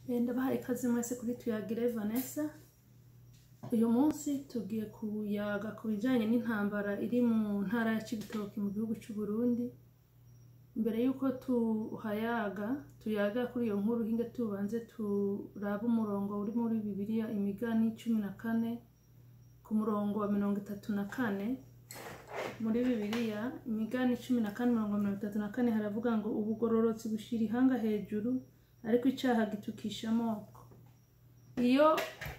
Ndabahaye ikaze mwese kuri Tuyagire Vanessa. Uyu munsi tugiye kuyaga ku bijanye n'intambara iri mu ntara ya Cibitoke mu gihugu c'u Burundi. Mbere yuko tuhayaga, tuyaga kuri iyo nkuru, hinge tubanze turabe umurongo uri muri Bibiliya, Imigani 14 ku murongo wa 34. Muri Bibiliya, Imigani 14 mirongo 34, haravuga ngo: "Ubugororotsi bushira ihanga hejuru, ariko icaha gitukisha amoko." Iyo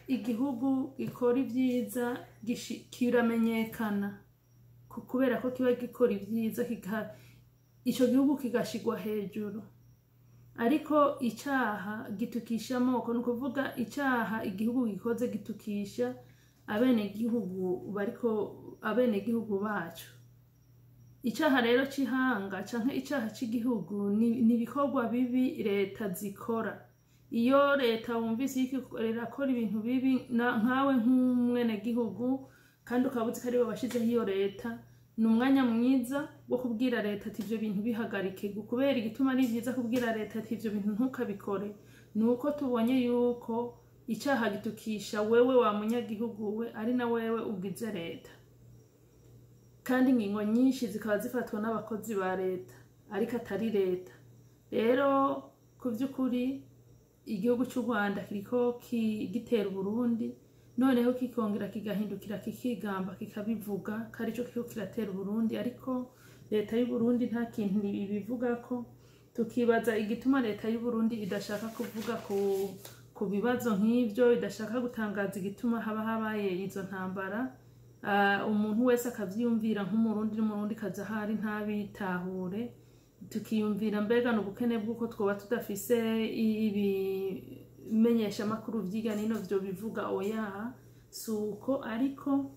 igihugu gikora ibyiza kiramenyekana kubera ko kiba gikora ibyiza, ico gihugu kigashigwa hejuru. Ariko icaha gitukisha amoko, ni ukuvuga icaha igihugu gikoze gitukisha abenegihugu bariko, abenegihugu bacu. Icaha rero c'ihanga canke icaha c'igihugu ni ibikorwa bibi leta zikora. Iyo leta wumvise iriko irakora ibintu bibi, nkawe nk'umwenegihugu, kandi ukaba uzi ko aribo bashizeho iyo leta, ni umwanya mwiza wo kubwira leta ati: "Ivyo bintu bihagarike." Kubera igituma ari vyiza kubwira leta ati: "Ivyo bintu ntukabikore", ni uko tubonye yuko icaha gitukisha wewe wa munyagihugu we, ari na wewe ugize leta. Kandi ingingo nyinshi zikaba zifatwa n'abakozi ba leta, ariko atari leta. Rero ku vy'ukuri igihugu c'u Rwanda kiriko gitera Uburundi, noneho kikongera kigahindukira kikigamba, kikabivuga ko arico kiriko kiratera Uburundi, ariko leta y'Uburundi nta kintu ibivugako. Tukibaza igituma leta y'Uburundi idashaka kuvuga ku bibazo nk'ivyo, idashaka gutangaza igituma haba habaye izo ntambara. Umuntu wese akavyiyumvira nk'Umurundi n'Umurundi kaza ahari ntabitahure. Tukiyumvira: mbega ni ubukene bw'uko twoba tudafise ibimenyeshamakuru vyiga nino vyo bivuga? Oya, si uko. Ariko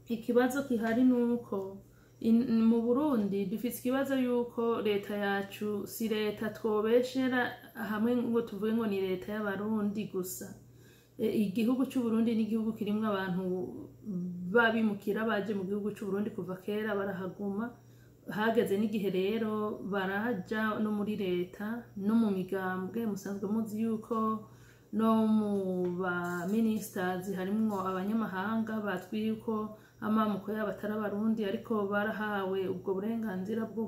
ikibazo gihari ni uko mu Burundi dufise ikibazo yuko leta yacu si leta twobeshera hamwe ngo tuvuge ngo ni leta y'Abarundi gusa. Igihugu c'Uburundi ni igihugu kirimwo abantu b'abimukira baje mu gihugu c'Uburundi kuva kera, barahaguma. Hageze n'igihe rero baraja no muri leta no mu migambwe. Musanzwe muzi yuko no mu ba ministers harimwo abanyamahanga bazwi yuko amamuko yabo atari Abarundi, ariko barahawe ubwo burenganzira bwo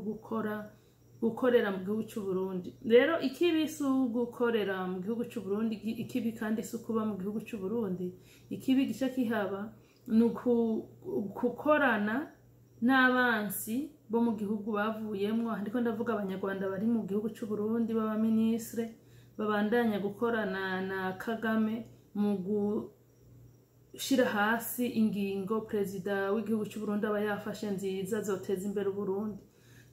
gukorera mu gihugu c'Uburundi. Rero ikibi si ugukorera mu gihugu c'Uburundi, ikibi kandi si ukuba mu gihugu c'Uburundi. Ikibi gica kihaba ni gukorana n'abansi bo mu gihugu bavuyemwo. Ndiko ndavuga Abanyarwanda bari mu gihugu c'Uburundi b'abaminisitire, babandanya gukorana na Kagame mu gushira hasi ingingo perezida w'igihugu c'Uburundi aba yafashe nziza zoteza imbere Uburundi.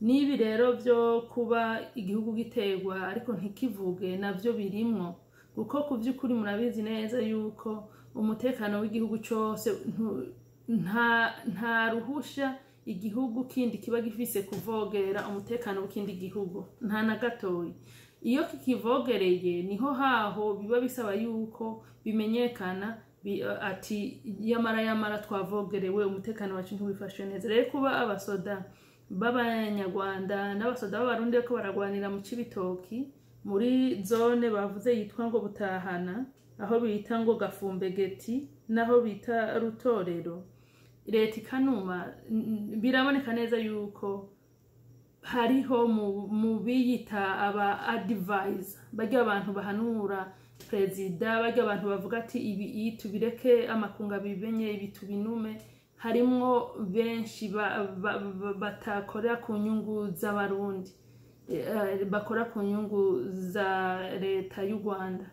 N'ibi rero vyo kuba igihugu giterwa ariko ntikivuge, navyo birimwo, kuko ku vy'ukuri murabizi neza yuko umutekano w'igihugu cose nta ruhusha igihugu kindi kiba gifise kuvogera umutekano w'ikindi gihugu, nta na gatoyi. Iyo kikivogereye, niho haho biba bisaba yuko bimenyekana ati: "Yamara yamara twavogerewe, umutekano wacu ntiwifashe neza." Rero kuba abasoda b'Abanyarwanda n'abasoda b'Abarundi bariko baragwanira mu Cibitoki, muri zone bavuze yitwa ngo Butahana, aho bita ngo Gafumbegeti n'aho bita Rutorero, leta ikanuma, biraboneka neza yuko hariho mu biyita aba advisor, barya abantu bahanura perezida, barya abantu bavuga ati: "Ibi iyi tubireke amakunga bibenye, ibi tubinume", harimwo benshi batakorera ku nyungu z'Abarundi, bakora ku nyungu za leta y'u Rwanda.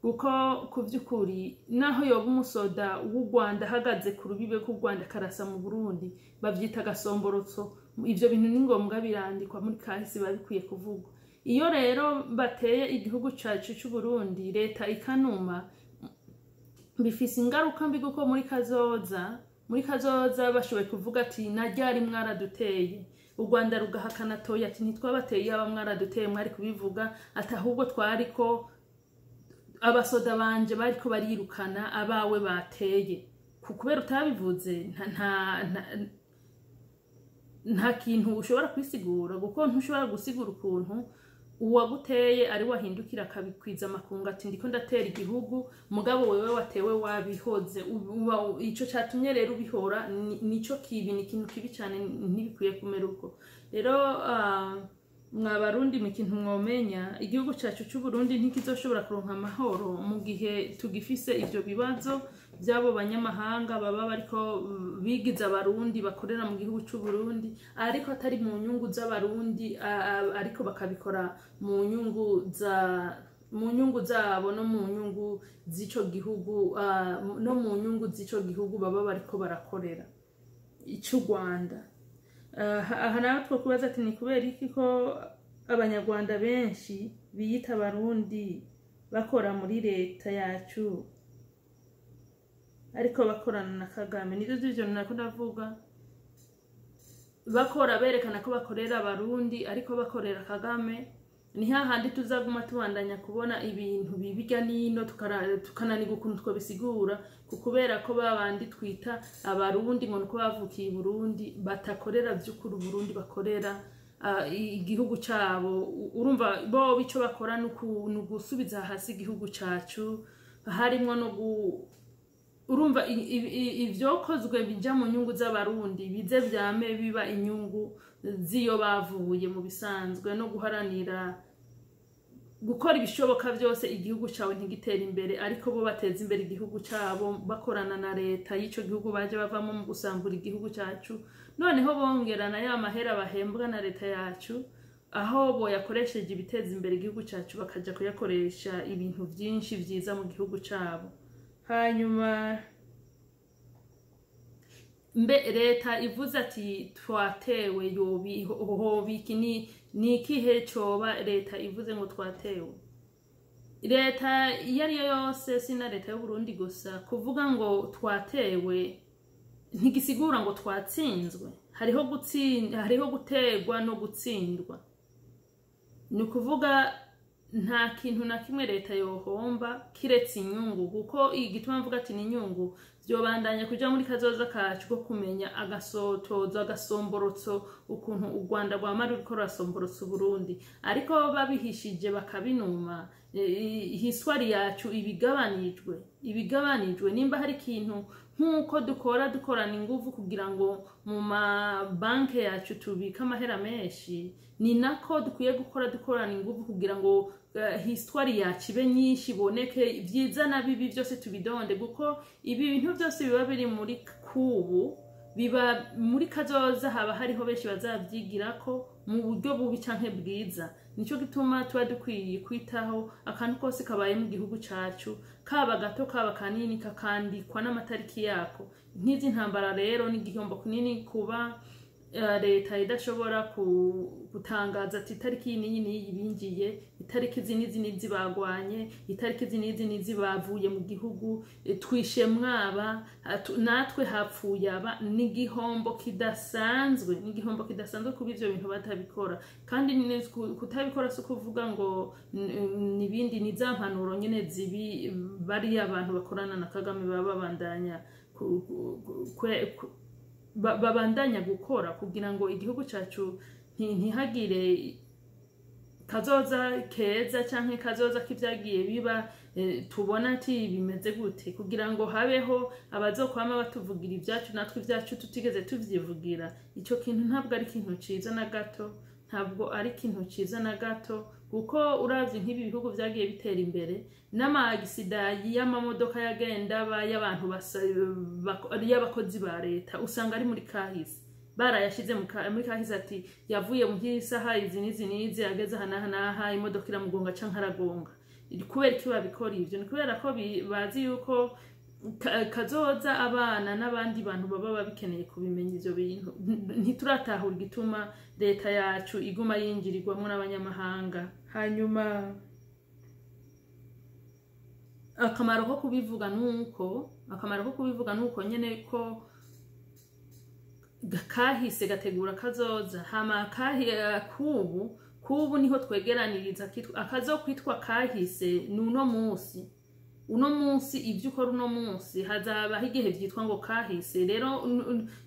Kuko ku vy'ukuri naho yoba umusoda w'u Rwanda ahagaze ku rubibe rw'u Rwanda akarasa mu Burundi, bavyita agasomborotso. Ivyo bintu ni ngombwa birandikwa muri kahise, biba bikwiye kuvugwa. Iyo rero bateye igihugu cacu c'Uburundi, leta ikanuma, bifise ingaruka mbi, kuko muri kazoza bashoboye kuvuga ati: "Na ryari mwaraduteye", u Rwanda rugahakana toya, ati: "Ntitwabateye, yaba mwaraduteye mwari kubivuga", ati: "Ahubwo twariko abasoda banje bariko barirukana abawe bateye." Kubera utabivuze, nta kintu ushobora kwisigura, kuko ntushobora gusigura ukuntu Uwaguteye ari wahindukira akabikwiza amakungu ati: "Ndiko ndatera igihugu," mugabo wewe watewe wabihoze. Ico catumye rero ubihora nico kibi, ni ikintu kibi cyane, ntibikwiye kumera uko. Rero mwa Barundi, mu kintu mwomenya, igihugu cyacu cy'u Burundi ntikizoshobora kuronka amahoro mu gihe tugifise ivyo bibazo by'abo banyamahanga baba bariko bigiza Abarundi, bakorera mu gihugu cy'u Burundi ariko atari mu nyungu z'Abarundi, ariko bakabikora mu nyungu zabo no mu nyungu z'ico gihugu, no mu nyungu z'ico gihugu baba bariko barakorera icy'u Rwanda. Aha nawe twokubaza ati: "Ni kubera iki ko Abanyarwanda benshi biyita Abarundi bakora muri leta yacu ariko bakorana na Kagame?" Nivyo vy'ivyo nako ndavuga, bakora berekana ko bakorera Abarundi ariko bakorera Kagame. Ni hahandi tuzaguma tubandanya kubona ibintu bibirya nino, tukananirwa ukuntu twabisigura, ku kubera ko babandi twita Abarundi ngo nuko bavukiye i Burundi batakorera vy'ukuri Uburundi, bakorera igihugu cabo. Urumva bo ico bakora ni ugusubiza hasi igihugu cacu, harimwo no urumva ivyokozwe bija mu nyungu z'Abarundi bize vyame biba inyungu z'iyo bavuye mu bisanzwe, no guharanira gukora ibishoboka byose igihugu cyawe ntigitere imbere, ariko bo bateza imbere igihugu cyabo bakorana na leta y'ico gihugu baje bavamo mu gusambura igihugu cyacu. Noneho bongerana ya mahera bahembwa na leta yacu, aho boyakoresheje ibiteza imbere igihugu cyacu, bakaja kuyakoresha ibintu byinshi vyiza mu gihugu cyabo. Hanyuma mbe leta ivuze ati twatewe, yobi hobiki? Ni ikihe coba leta ivuze ngo twatewe? Leta iyo ari yo yose, si na leta y'Uburundi gusa, kuvuga ngo twatewe ntigisigura ngo twatsinzwe. Hariho gutsinda, hariho guterwa no gutsindwa. Ni ukuvuga nta kintu na kimwe leta yohomba kiretse inyungu, kuko igituma mvuga ati ni inyungu, vyobandanya kuja muri kazoza kacu ko kumenya agasotozo, agasomborotso, ukuntu u Rwanda rwama ruriko rurasomborotsa Uburundi, ariko babihishije bakabinuma, histoire yacu ibigabanijwe. Nimba hari ikintu nk'uko dukora, dukorana inguvu kugira ngo mu mabanki yacu tubike amahera menshi, ni nako dukwiye gukora dukorana inguvu kugira ngo histoire yacu ibe nyinshi, iboneke ibyiza na bibi byose tubidonde, kuko ibi bintu byose biba biri muri kubu biba muri kazoza, haba hariho benshi bazavyigirako mu buryo bubi canke bwiza. Nico gituma tuba dukwiye kwitaho akantu kose kabaye mu gihugu cacu, kaba gato kaba kanini, kakandikwa n'amatariki yako. Nk'izi ntambara rero ni igihombo kinini kuba leta idashobora gutangaza ati itariki iyi n'iyi n'iyi binjiye, itariki izi n'izi n'izi bagwanye, itariki izi n'izi n'izi bavuye mu gihugu, twishe mwaba, natwe hapfuye aba. Ni igihombo kidasanzwe, ni igihombo kidasanzwe kuba ivyo bintu batabikora. Kandi kutabikora si ukuvuga ngo nibindi, ni za mpanuro nyene zibi bariya abantu bakorana na Kagame baba babandanya babandanya gukora kugira ngo igihugu cacu ntihagire kazoza keza canke kazoza k'ivyagiye biba, tubona ati bimeze gute, kugira ngo habeho abazokwama batuvugira ibyacu, natwe ibyacu tutigeze tuvyivugira. Ico kintu ntabwo ari ikintu ciza na gato, ntabwo ari ikintu ciza na gato, kuko uravye nk'ibi bihugu vyagiye bitera imbere, n'amagisida y'amamodoka yagenda aba y'abantu y'abakozi ba leta, usanga ari muri kahise barayashize muri kahise, ati yavuye mu isaha izi n'izi n'izi, ageze aha n'aha n'aha, imodoka iramugonga canke aragonga. Kubera iki babikora ivyo? Ni kubera ko bazi yuko kazoza abana n'abandi bantu baba babikeneye kubimenya ivyo bintu. Ntituratahura igituma leta yacu iguma yinjirirwamwo n'abanyamahanga. Hanyuma akamaro ko kubivuga nuko nyene ko kahise gategura kazoza. Hama kubu niho twegeraniriza akazokwitwa kahise. Ni uno munsi, uno munsi ibyo ukora uno munsi hazabaho igihe byitwa ngo kahise. Rero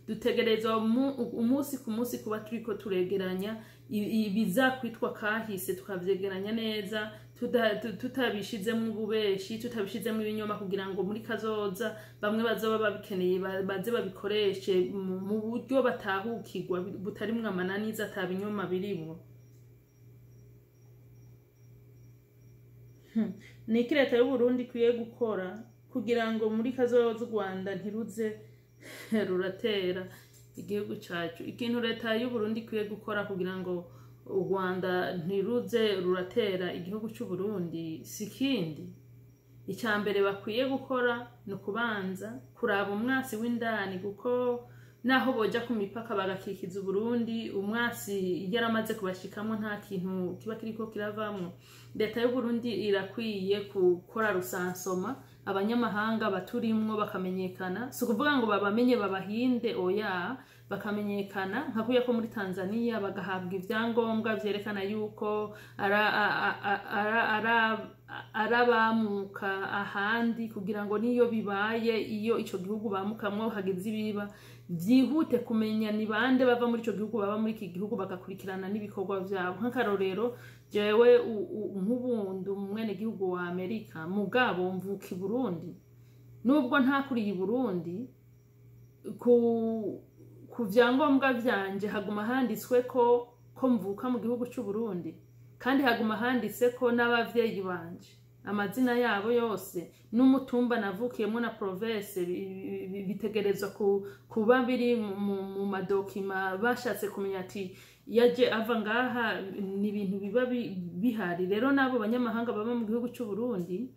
dutegerezwa umunsi ku munsi kuba turiko turegeranya. ibizakwitwa kahise, tukavyegeranya neza, tutabishizemo ububeshi, tutabishizemo ibinyoma, kugira ngo muri kazoza bamwe bazoba babikeneye baze babikoreshe mu buryo batahukirwa, butarimwo amananiza, ata binyoma birimwo. Ni iki leta y'Uburundi ikwiye gukora kugira ngo muri kazoza u Rwanda ntiruze ruratera igihugu cacu? Ikintu leta y'Uburundi ikwiye gukora kugira ngo u Rwanda ntiruze ruratera igihugu c'Uburundi si kindi. Icya mbere bakwiye gukora ni ukubanza kuraba umwasi w'indani, kuko naho boja ku mipaka bagakikiza Uburundi, umwasi yaramaze kubashikamwo nta kintu kiba kiriko kiravamwo. Leta y'Uburundi irakwiye gukora rusansoma, abanyamahanga baturimwo bakamenyekana. Si ukuvuga ngo babamenye babahinde, oya, bakamenyekana nka kuriya ko muri Tanzania bagahabwa ivyangombwa vyerekana yuko arabamuka ahandi, kugira ngo niyo bibaye, iyo ico gihugu bamukamwo hagize ibiba, vyihute kumenya ni bande bava muri ico gihugu baba muri iki gihugu, bagakurikirana n'ibikorwa vyabo. Nk'akarorero, jewe nk'ubundi umwene gihugu wa Amerika, mugabo mvuka i Burundi. Nubwo ntakuriye i Burundi, ku vyangombwa vyanje haguma handitswe ko mvuka mu gihugu c'u Burundi, kandi haguma handitse ko n'abavyeyi banje amazina yabo yose n'umutumba navukiyemo na province bitegerezwa kuba biri mu madokima. Bashatse kumenya ati yaje ava ngaha, ni ibintu biba bihari. Rero n'abo banyamahanga baba mu gihugu c'u Burundi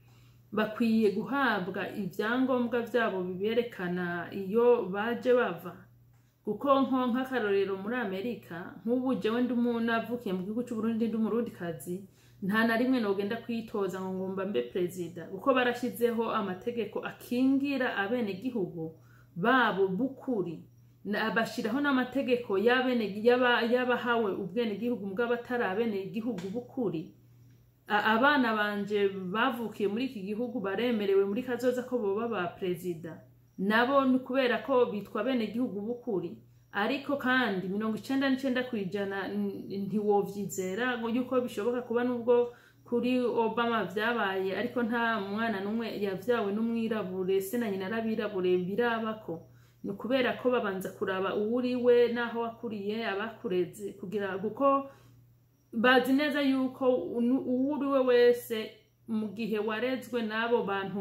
bakwiye guhabwa ivyangombwa vyabo biberekana iyo baje bava, kuko nk'akarorero muri Amerika, nk'ubu jewe ndi umuntu avukiye mu gihugu c'u Burundi, ndi umurundikazi, nta na rimwe nogenda kwitoza ngo ngomba mbe perezida, kuko barashizeho amategeko akingira abenegihugu babo b'ukuri, bashiraho n'amategeko y'abahawe ubwenegihugu mugabo atari abenegihugu b'ukuri. Abana banje bavukiye muri iki gihugu baremerewe muri kazoza ko boba ba perezida, nabo ni kubera ko bitwa abenegihugu b'ukuri. Ariko kandi 99% ntiwovyizera ngo yuko bishoboka kuba, nubwo kuri Obama vyabaye, ariko nta mwana n'umwe yavyawe n'umwirabure, se na nyina arabirabure, birabako. Ni ukubera ko babanza kuraba uwuriwe n'aho wakuriye, abakureze, kugira kuko bazi neza yuko uwuriwe wese mu gihe warezwe n'abo bantu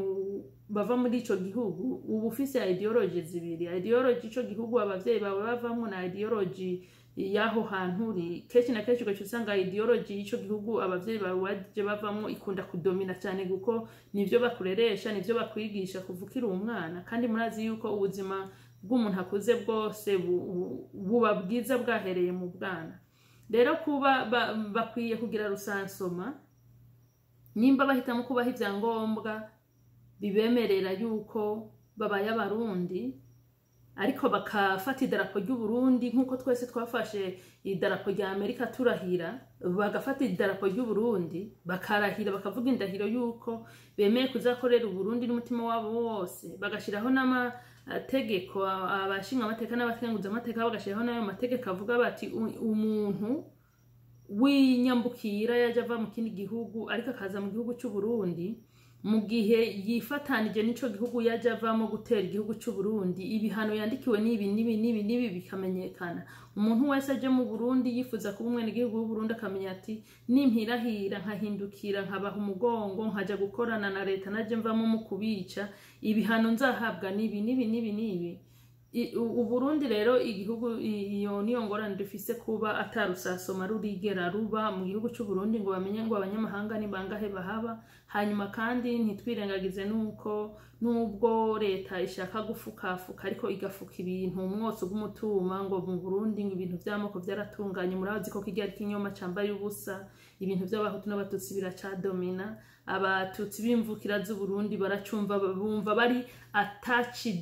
bava muri ico gihugu, uba ufise ideology zibiri: ideology ico gihugu abavyeyi bawe bavamwo na ideology y'aho hantu uri. Kenshi na kenshi ugaca usanga ideology y'ico gihugu abavyeyi bawe baje bavamwo ikunda kudomina cyane, kuko nivyo bakureresha, nivyo bakwigisha kuva ukiri umwana. Kandi murazi yuko ubuzima bw'umuntu akuze bwose buba bwiza bwahereye mu bwana. Rero kuba bakwiye kugira rusansoma, nimba bahitamo kubaha ivyangombwa bibemerera yuko babaye Abarundi, ariko bakafata idarapo ry'Uburundi nk'uko twese twafashe idarapo rya Amerika turahira, bagafata idarapo ry'Uburundi bakarahira, bakavuga indahiro yuko bemeye kuzakorera Uburundi n'umutima wabo wose, bagashiraho n'amategeko, abashinga amateka n'abakenguza amateka bagashiraho n'ayo mategeko avuga bati umuntu w'inyambukira yaje ava mu kindi gihugu ariko akaza mu gihugu c'Uburundi, mu gihe yifatanije n'ico gihugu yaje avamo gutera igihugu c'Uburundi, ibihano yandikiwe n'ibi n'ibi n'ibi n'ibi bikamenyekana. Umuntu wese aje mu Burundi yifuza kuba umwenegihugu w'Uburundi akamenya ati nimpirahira nkahindukira nkabaha umugongo nkaja gukorana na leta naje mvamo mu kubica, ibihano nzahabwa n'ibi n'ibi n'ibi n'ibi. Uburundi rero igihugu iyo niyo ngorane dufise, kuba atarusasoma rurigera ruba mu gihugu c'Uburundi ngo bamenye ngo abanyamahanga ni bangahe bahaba. Hanyuma kandi ntitwirengagize nuko nubwo leta ishaka gufukafuka, ariko igafuka ibintu umwotsi w'umutuma ngo mu Burundi ngo ibintu vy'amoko vyaratunganye. Murazi ko kirya ari ikinyoma cambaye ubusa, ibintu vy'abahutu n'abatutsi biracadomina. Abatutsi b'imvukira z'Uburundi baracumva, bumva bari attached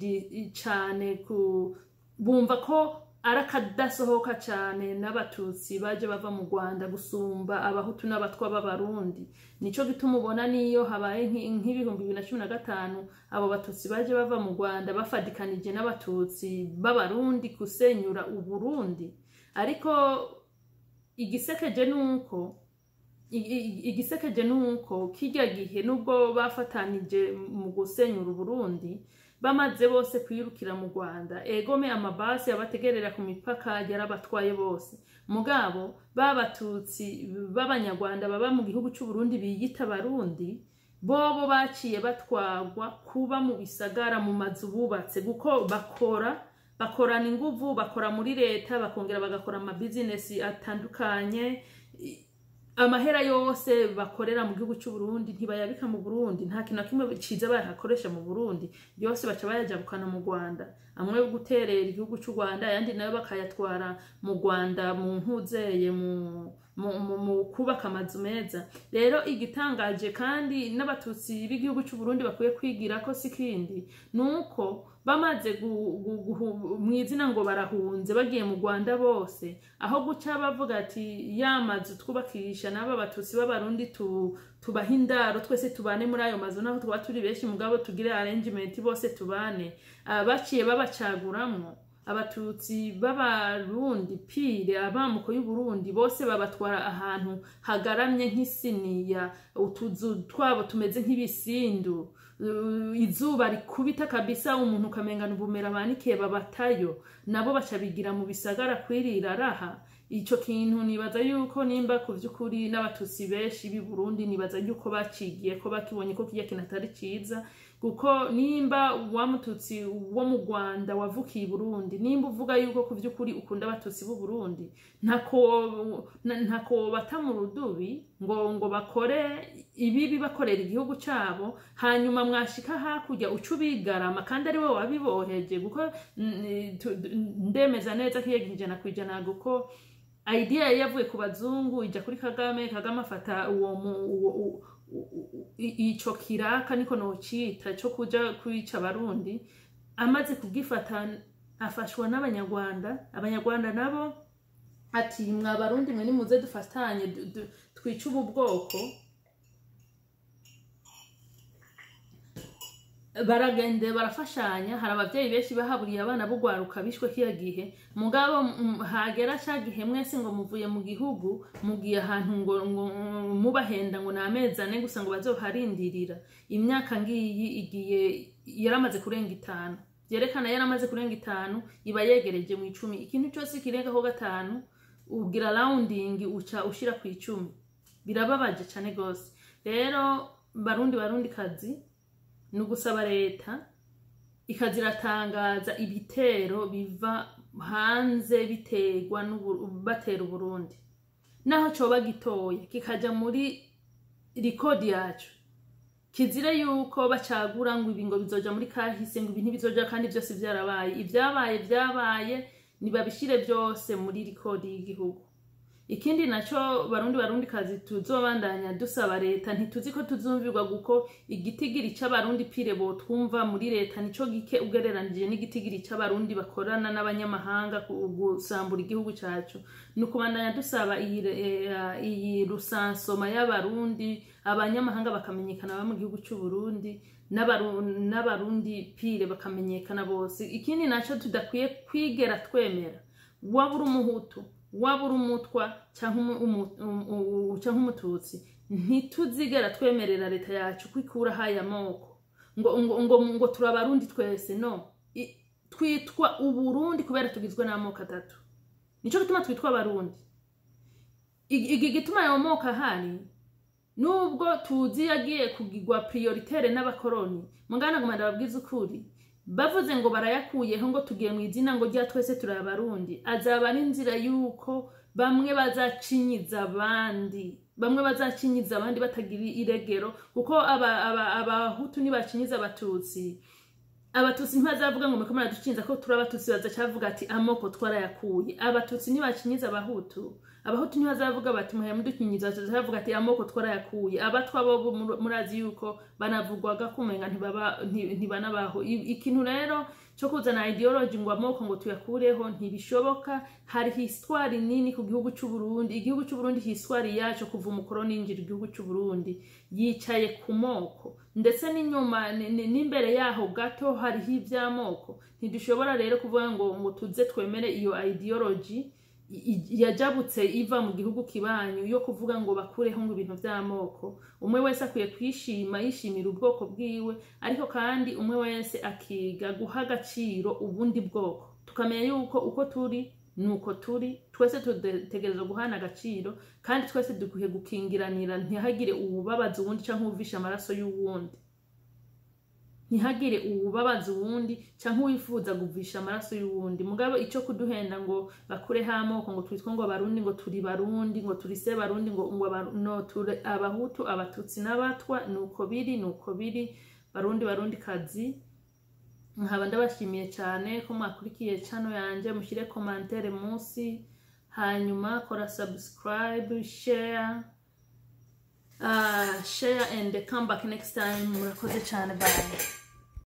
cane, ku bumva ko arakadasohoka cane n'abatutsi baje bava mu Rwanda gusumba abahutu n'abatwa b'Abarundi. Nico gituma ubona niyo habaye nk'2015 abo batutsi baje bava mu Rwanda bafadikanije n'abatutsi b'Abarundi gusenyura Uburundi. Ariko Igisekeje nuko igisekeje nuko kirya gihe, nubwo bafatanije mu gusenyura Uburundi, bamaze bose kwirukira mu Rwanda, egome amabasi abategerera ku mipaka yarabatwaye bose. Mugabo b'Abatutsi b'Abanyarwanda baba mu gihugu c'u Burundi biyita Abarundi, bobo baciye batwagwa kuba mu bisagara, mu mazu bubatse, kuko bakorana inguvu, bakora muri leta, bakongera bagakora amabizinesi atandukanye. Amahera yose bakorera mu gihugu cy'u Burundi ntibayabika mu Burundi, nta kintu na kimwe ciza bayakoresha mu Burundi, yose baca bayajabukana mu Rwanda, amwe yo guterera igihugu cy'u Rwanda, ayandi nayo bakayatwara mu Rwanda mu ntuzeye mu kubaka amazu meza. Rero igitangaje kandi n'Abatutsi b'igihugu cy'u Burundi bakwiye kwigira ko si kindi, nuko bamaze mu izina ngo barahunze bagiye mu Rwanda bose, aho guca bavuga ati ya mazu twubakisha n'aba Batutsi b'Abarundi tubahe indaro, twese tubane muri ayo mazu, naho twaba turi benshi, mugabo tugire arrangement bose tubane. Baciye babacaguramwo Abatutsi b'Abarundi pire, abamuko y'Uburundi bose, babatwara ahantu hagaramye nk'isiniya, utuzu twabo tumeze nk'ibisindu, izuba rikubita kabisa, umuntu ukamengana ubumera banikiye, babatayo, nabo baca bigira mu bisagara kwirira raha. Ico kintu nibaza yuko nimba ku vy'ukuri n'Abatutsi benshi b'i Burundi, nibaza yuko bacigiye ko bakibonye ko kirya kintu atari ciza, kuko nimba wa Mututsi wo mu Rwanda wavukiye i Burundi, nimba uvuga yuko ku vy'ukuri ukunda Abatutsi b'u Burundi, ntako bata mu rudubi ngo bakore ibibi bakorera igihugu cabo, hanyuma mwashika hakurya uca ubigarama kandi ari wowe wabiboheje. Kuko ndemeza neza ko 100%, kuko idea yari yavuye ku bazungu ija kuri Kagame. Kagame afata uwo uwo ico kiraka, niko nocita, co kuja kwica Abarundi. Amaze kugifata afashwa n'Abanyarwanda. Abanyarwanda nabo ati: "Mwa Barundi mwe, nimuze dufatanye twice ubu bwoko." Baragende barafashanya. Hari abavyeyi benshi bahaburiye abana b'ugwaruka bishwe kiya gihe. Mugabo hagera ca gihe mwese ngo muvuye mu gihugu, mugiye ahantu ngo mubahenda ngo ni amezi 4 gusa ngo bazoharindirira. Imyaka ngiyi igiye, yaramaze kurenga 5, vyerekana yaramaze kurenga 5, iba yegereje mu 10. Ikintu cose kirengaho 5 ugira rounding, uca ushira ku 10. Birababaje cane gose. Rero Barundi, Barundi kazi, ni ugusaba leta ikaza iratangaza ibitero biva hanze biterwa batera Uburundi, naho coba gitoya, kikaja muri record yacu. Kizire yuko bacagura ngo ibi ngo bizoja muri kahise, ngo ibi ntibizoja, kandi byose vyarabaye. Ibyabaye vyabaye, nibabishire byose muri record y'igihugu. Ikindi naco, Barundi, Barundi kazi, tuzobandanya dusaba leta, ntituzi ko tuzumvirwa, kuko igitigiri c'Abarundi pire botwumva muri leta nico gike ugereranije n'igitigiri c'Abarundi bakorana n'abanyamahanga gusambura igihugu cacu. Ni ukubandanya dusaba iyi recensement y'Abarundi, abanyamahanga bakamenyekana baba mu gihugu c'u Burundi, n'Abarundi pire bakamenyekana bose. Ikindi naco tudakwiye kwigera twemera, waba uri Umuhutu, waba uri Umutwa canke Umututsi, ntituzigera twemerera leta yacu kwikuraho aya moko ngo turi Abarundi twese. No twitwa Uburundi kubera tugizwe n'amoko atatu, nico gituma twitwa Abarundi. Iki gituma ayo moko ahari, nubwo tuzi yagiye kugirwa prioritaire n'abakoroni, mugana ngoma ndababwiza ukuri, bavuze ngo barayakuyeho, ngo tugiye mu izina ngo rya twese turi Abarundi, azaba ari inzira yuko bamwe bazacinyiza abandi, bamwe bazacinyiza abandi batagira iregero, kuko Abahutu nibacinyiza Abatutsi, Abatutsi ntibazavuga ngo muriko muraducinza ko turi Abatutsi, bazacavuga ati amoko twarayakuye. Abatutsi nibacinyiza Abahutu, Abahutu ntibazavuga bati muhe mudukinyiza, bazavuga ati amoko twarayakuye. Abatwa bo murazi yuko banavugwaga kumenga ntibaba ntibanabaho. Ikintu rero cyo kuzana ideology ngo amoko ngo tuyakureho ntibishoboka. Hari histoire nini ku gihugu cy'u Burundi. Igihugu cy'u Burundi, histoire yacu kuva umukoroni yinjira igihugu cy'u Burundi, yicaye ku moko, ndetse n'inyuma n'imbere yaho gato hariho iby'amoko. Ntidushobora rero kuvuga ngo tuze twemere iyo ideology. yajabutse iva mu gihugu kibanyu yo kuvuga ngo bakureho ngo ibintu vy'amoko. Umwe wese akwiye kwishima, yishimira ubwoko bwiwe, ariko kandi umwe wese akiga guha agaciro ubundi bwoko, tukamenya yuko uko turi nuko turi twese dutegerezwa guhana agaciro, kandi twese dukwiye gukingiranira, ntihagire uwubabaza uwundi canke uwuvisha amaraso y'uwundi, ntihagire uwubabaza uwundi canke uwifuza guvisha amaraso y'uwundi. Mugabo ico kuduhenda ngo bakureho amoko, ngo twitwe ngo Abarundi, ngo turi Barundi, ngo turi se Barundi, ngo no turi Abahutu, Abatutsi n'Abatwa, nuko biri, nuko biri. Barundi, Barundi kazi, nkaba ndabashimiye cyane ko mwakurikiye channel yanje. Mushyire commentaire munsi, hanyuma kora subscribe, share and come back next time. Murakoze cyane, bye.